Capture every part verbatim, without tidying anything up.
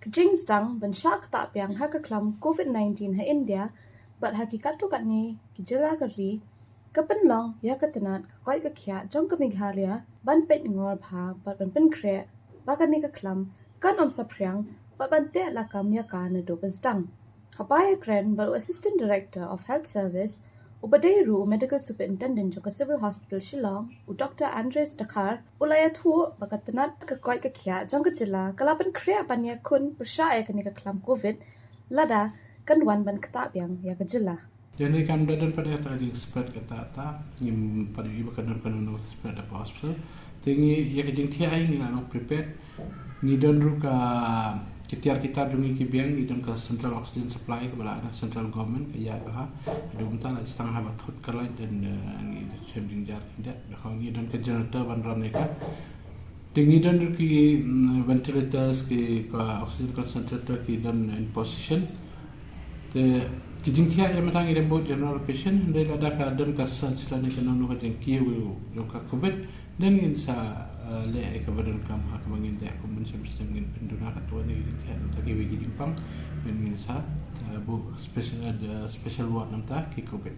Ka jingsdang ban shah ktah biang ha ka khlam COVID nineteen ha India bad ha ki katto katne ki jylla ka ri ka pynlong ïa ka tnat ka koit ka khiah jong ka Meghalaya ban peit ngor bha bad ban pynkhreh ba kane ka khlam kan ym saphriang bad ban teh lakam ïa ka naduh ba sdang. Haba ïakren bad u Assistant Director of Health Service, uba dei ruh u Medical Superintendent jong ka Civil Hospital Shillong, u Doctor Andres Dkhar, u la ïathuh ba ka tnat ka koit ka khiah jong ka jylla ka la pynkhreh ban ïakhun pyrshah ïa kane ka khlam COVID lada kan wan ban ktah biang ïa ka jylla. Jani kan da don pat ïa ta ding spread ka ta ta ngim pat ïa ba kan don kan no spread da pa hospital. Te ngi ïa ka jingthiah ai ngi la long prepared. Ngi don ruh ka ki tiar ki tar jong ngi ki biang, ngi don ka central oxygen supply kaba la na central government ka ïa ka ha. Dum ta la stang ha ba thut ka light dan ngi shem jingjar ki da. Ngi don ka generator ban ran ïa ka. Te ngi don ruh ki ventilators, ki oxygen concentrator ki don in position. Te ki jingthiah ïa mynta ngi dem bud general patient, hynrei lada ka don ka surge lane ka nongno ka jingkiew jong ka COVID, dan ngin sa leh ïa kaba donkam ha kaba ngin leh kum mynshem mynshem, ngin pynduna ka tuan ïa ki jingthiah namta kiwei ki jingpang, dan ngin sa bud special ward namta ki COVID.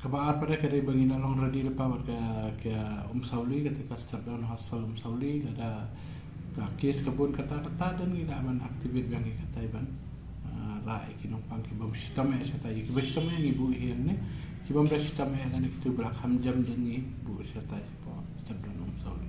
Kaba ar pat ka dei ba ngi la long ready lypa bad ka Umsawli, kata ka step down hospital Umsawli, lada ka case ka bun kata kata dan ngi la ban activate biang ïa kata ban rah ïa ki nongpang ki bym shitom eh shatai, ki bym shitom eh ngi buh hi hangne, ki bym da shitom eh lane kitu ba la kham jam dan ngi buh shatai. Step down Umsawli.